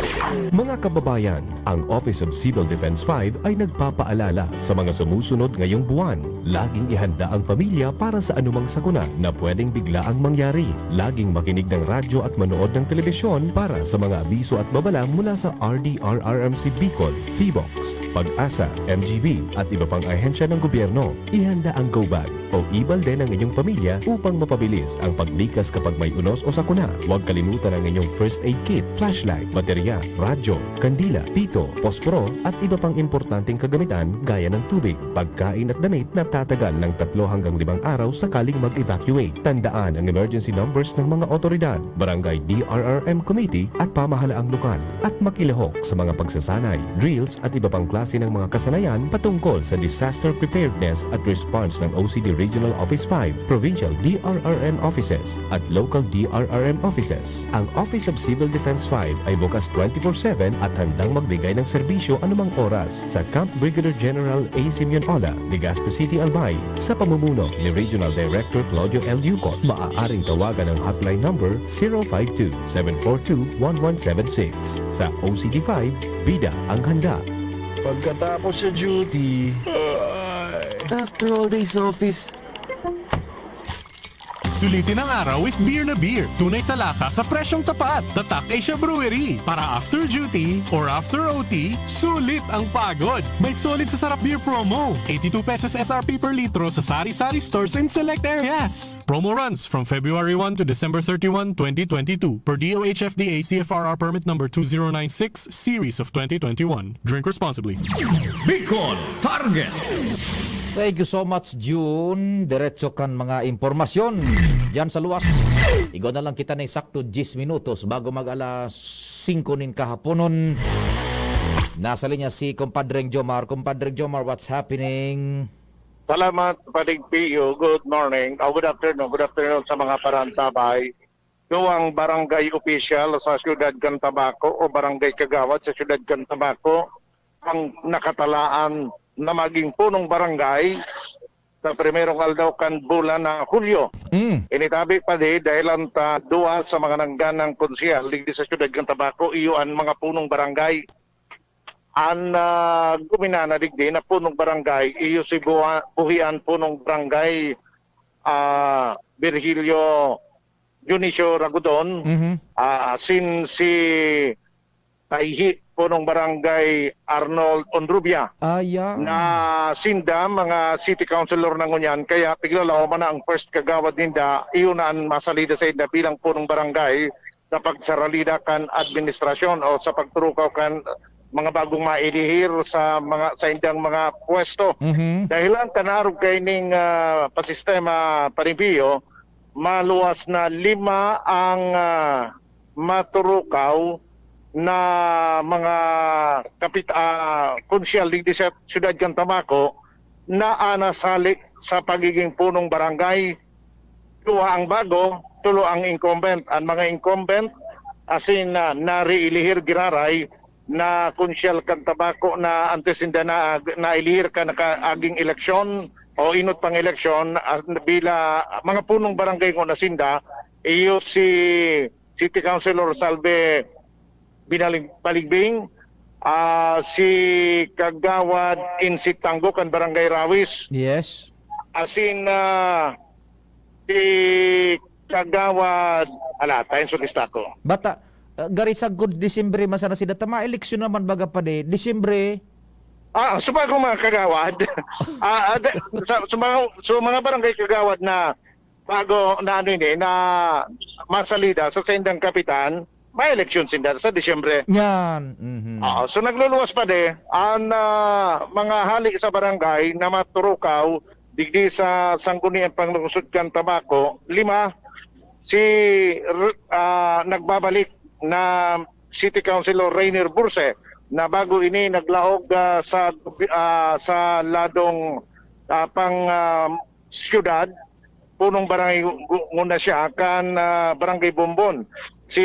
Mga kababayan, ang Office of Civil Defense five ay nagpapaalala sa mga sumusunod ngayong buwan. Laging ihanda ang pamilya para sa anumang sakuna na pwedeng biglaang mangyari. Laging makinig ng radyo at manood ng telebisyon para sa mga abiso at babala mula sa R D R R M C Bicol, PHIVOLCS, PAGASA, M G B at iba pang ahensya ng gobyerno. Ihanda ang go bag o e-balde ng inyong pamilya upang mapabilis ang paglikas kapag may unos o sakuna. Huwag kalimutan ang inyong first aid kit, flashlight, baterya, radyo, kandila, pito, posporo at iba pang importanteng kagamitan gaya ng tubig, pagkain at damit na tatagal ng tatlo hanggang limang araw sakaling mag-evacuate. Tandaan ang emergency numbers ng mga otoridad, barangay D R R M committee at pamahalaang lokal, at makilahok sa mga pagsasanay, drills at iba pang klase ng mga kasanayan patungkol sa disaster preparedness at response ng O C D Regional Office five, Provincial D R R M Offices at Local D R R M Offices. Ang Office of Civil Defense five ay bukas twenty-four seven at handang magbigay ng serbisyo anumang oras sa Camp Brigadier General A. Simeon Ola, Legazpi City, Albay, sa pamumuno ni Regional Director Claudio L. Yucot. Maaaring tawagan ang hotline number zero five two, seven four two, one one seven six sa O C D five, Bida ang Handa. Pagkatapos sa duty, after all days office, Sulitin ang araw with beer na beer. Tunay sa lasa sa presyong tapat. Tatak Asia Brewery. Para after duty or after O T, sulit ang pagod. May sulit sa sarap beer promo. Eighty-two pesos S R P per litro sa sari-sari stores in select areas. Promo runs from February one to December thirty-one, twenty twenty-two, per D O H F D A C F R R permit number two zero nine six, series of twenty twenty-one. Drink responsibly. Bicol Target. Thank you so much, June. Diretso kan mga impormasyon diyan sa luwas. Igwa na lang kita na sakto diyes minutos bago mag alas singko nin kahaponon. Nasa linya si Compadreng Jomar. Compadreng Jomar, what's happening? Salamat, Paring Pio. Good morning. O, good afternoon. Good afternoon sa mga parantabay. Duwang barangay opisyal sa siyudad kan Tabaco o barangay kagawad sa siyudad kan Tabaco ang nakatalaan na maging punong barangay sa primerong aldaw kan bulan na Hulyo. Mm. Initabi pa di dahilan ta duwa sa mga nangganang konsehal digdi sa siyudad kan Tabaco, iyo an mga punong barangay. An ah, guminana digdi na punong barangay, iyo si Buha- Buhian punong barangay, ah, Virgilio Dionisio Ragodon, Mhm. ah, asin si Tayhi, punong barangay Arnold Onrubia. Ayan. Na sinda, mga city councilor na ngunyan, kaya tiglalaom na ang first kagawad ninda, iyo na ang masalida sa inda bilang punong barangay sa pagsaralida kan administrasyon o sa pagturukaw kan mga bagong mailihir sa mga sa indang mga pwesto. Mhm. Dahilan kan arog kaining ah, pasistema, Paring Pio, maluwas na lima ang ah, maturukaw na mga kapit ah, konsyal digdi sa siyudad kan Tabaco na ana sali sa pagiging punong barangay. Duwa ang bago, tulo ang incumbent. Ang mga incumbent, asin na nariilihir giraray na konsyal kan Tabaco na antes sinda na nailihir kan nakaaging eleksyon o inot pang eleksyon, ah, bila mga punong barangay nguna sinda, iyo si City Councilor Salve Binaling Baligbing, ah, si Kagawad Insit Tanggo kan Barangay Rawis, Yes. asin ah, si Kagawad, ala, tayon sa lista ko. Bata, uh, gari sagkod Disyembre man sana sila. Tama, eleksyon naman baga pa di. Disyembre. Ah, sa bagong mga kagawad, ah, ah, da- sa, sa, mga, sa mga barangay kagawad na bago na ano ini, na masalida sa sendang kapitan, may eleksyon sinda sa Disyembre. Yan. Mhm. Oo, so nagluluwas pa di ang ah, mga hali sa barangay na maturukaw digdi sa Sangguniang Panglungsod kan Tabaco, lima, si r- ah, nagbabalik na City Councilor Rainier Burse na bago ini naglaog ah, sa gobi- ah, sa ladong ah, pang ah, siyudad, punong barangay gu- nguna siya kan ah, Barangay Bombon. Si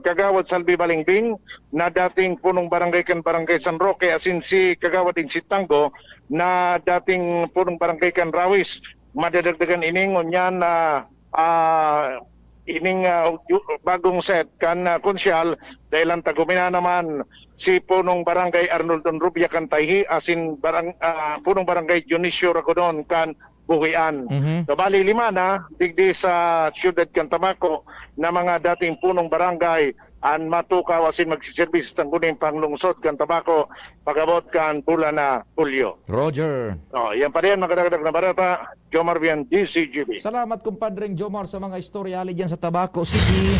Kagawad Salvi Balingbing na dating punong barangay kan Barangay San Roque, asin si Kagawad Insit Tanggo na dating punong barangay kan Rawis. Madadagdagan ini ngunyan na ah, ining ah, yu- bagong set kan ah, konsyal, dahil ang tagumina naman si punong barangay Arnold Onrubia kan Tayhi, asin barang, ah, punong barangay Dionisio Ragodon kan Buhian. Mhm. So, bali lima na digdi sa siyudad kan Tabaco na mga dating punong barangay an matukaw asin magsiserbi sa Sangguniang Panglungsod kan Tabaco pag-abot kan bulan na Hulyo. Roger. Oh, yan pa rin, mga dagdag na barata. Jomar Vian, D C G B. Salamat, kumpadreng Jomar, sa mga istorya hali dyan sa Tabaco City.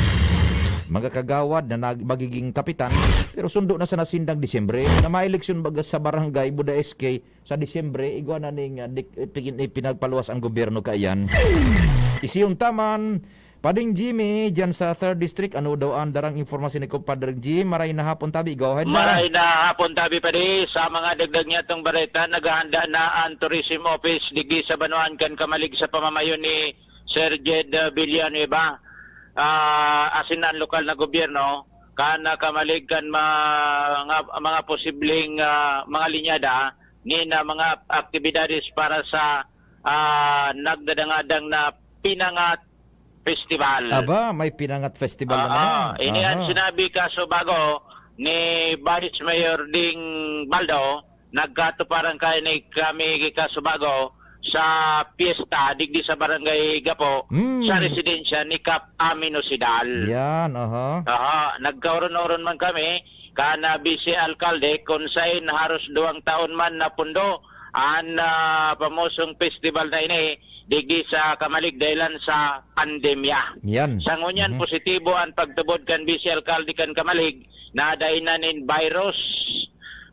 Mga kagawad na nag- magiging kapitan, pero sundo na sa nasindang Disyembre na may eleksyon baga sa barangay Buda S K sa Disyembre, igwa na ning ah, dik- ipigin- ipinagpaluwas ang gobyerno kaiyan. Isiyong taman, Pading Jimmy, dyan sa third District, ano daw ang darang impormasyon ni Compadre Jim? Maray na hapon tabi, go ahead na. Maray na hapon tabi pa di sa mga dagdag niya tong bareta, naghahanda na ang Tourism Office digdi sa Banwaan kan Kamalig sa pamamayo ni Sir Jed uh, Villanueva. Ah, asin ang lokal na gobyerno kan uh, Kamalig kan mga, mga posibleng ah, mga linyada ni na mga aktibidades para sa ah, nagdadangadang na pinangat festival. Aba, may pinangat festival na Ah, naman. ini ang Aha. Sinabi kaso bago ni Vice Mayor Ding Baldo, nagkatuparan kay ni kami kaso bago sa piyesta digdi sa Barangay Gapo, Mm. sa residensya ni Kap Amino Sidal. Yan, aha. Aha, nagkaoron-oron man kami kan, ah, Vice Alkalde, kun sain haros duwang taon man napundo an, ah, pamosong festival na ini digdi sa Camalig dahilan sa pandemya. Yan. Sa ngunyan, Mhm. positibo an pagtubod kan Vice Alkalde kan Camalig na dai na nin virus.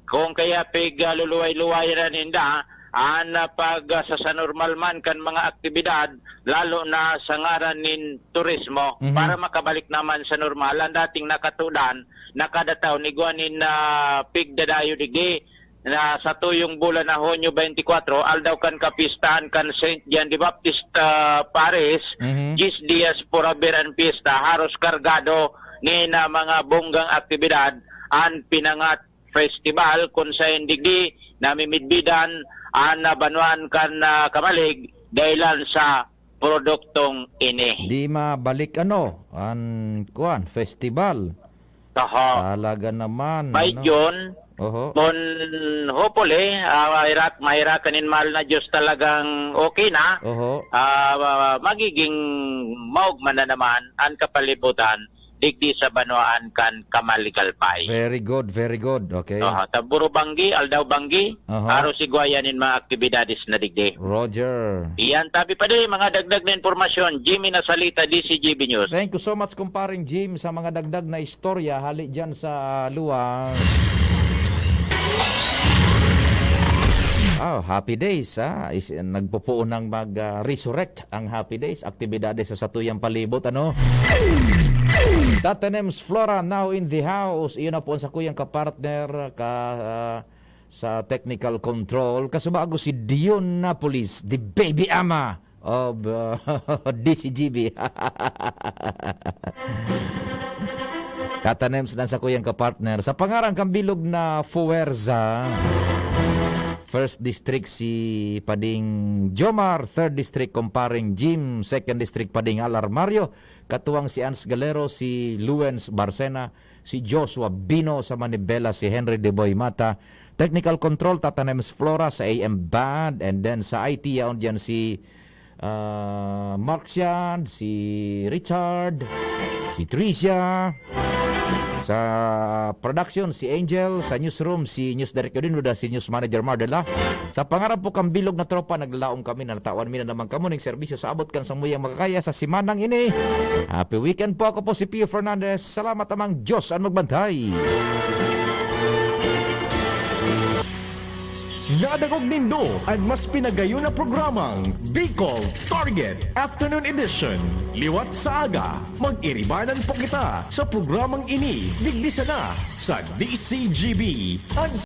Kung kaya pig, ah, luluway-luway na ninda an, ah, pag, ah, sa, sa normal man kan mga aktibidad, lalo na sa ngaran nin turismo, Mhm. para makabalik naman sa normal. Ang dating nakatudan na kada taon, igwa nin, ah, pigdadayo digdi na sa tuyong bulan na Hunyo twenty-four, aldaw kan kapistahan kan Saint John the Baptist, ah, Paris, Mhm. diyes dias por haber an piyesta, haros kargado nin, ah, mga bonggang aktibidad an pinangat festival, kun saen digdi namimidbidan an, ah, banwaan kan, ah, Camalig dahilan sa produktong ini. Di mabalik, ano, an, kuwan, festival. Aha. Talaga naman, By ano? June, Oho. kun hopefully, ah, mahirak-, mahirakan nin mahal na Diyos talagang okay na, Oho. ah, magiging maugma na naman an kapalibutan digdi sa banwaan kan Kamaligalpay. Very good, very good. Okay. Aha, ta buro banggi, aldaw banggi, Aha. haros igwa yan in mga aktibidades na digdi. Roger. Iyan, tabi pa di, mga dagdag na impormasyon, Jimmy Nasalita, D C G B News. Thank you so much, kumparing Jim, sa mga dagdag na istorya hali dyan sa luwa. Oh, happy days, ha? Is, nagpupuon ng mag, ah, resurrect ang happy days, aktibidades sa satuyang palibot, ano? Tatanems Flora now in the house. Iyon na po ang sakuyang kapartner ka, ah, sa technical control. Kasubago si Dion Napolis, the baby ama of, uh, D C G B. Tatanems na sakuyang kapartner. Sa pangaran kan bilog na fuwerza, First District si Pading Jomar, Third District kumparing Jim, Second District Pading Alar Mario, katuwang si Ans Galero, si Luens Barcena, si Joshua Bino, sa manibela si Henry Deboy Mata, technical control, Tatanems Flora sa A M band, and then sa I T, yaon diyan si, ah, Mark Sian, si Richard, si Tricia, sa production, si Angel, sa newsroom, si News Director Dinoda, si News Manager Mardela. Sa pangaran po kang bilog na tropa, naglalaom kami na natawan mi na naman kamo ning serbisyo sa abot kan samuyang makakaya sa simanang ini. Happy weekend po. Ako po si Pio Fernandez. Salamat, Amang Diyos ang magbantay. Nadangog nindo an mas pinagayon na programang Bicol Target Afternoon Edition. Liwat sa aga, mag-iribanan po kita sa programang ini digdi sana sa D C G B, an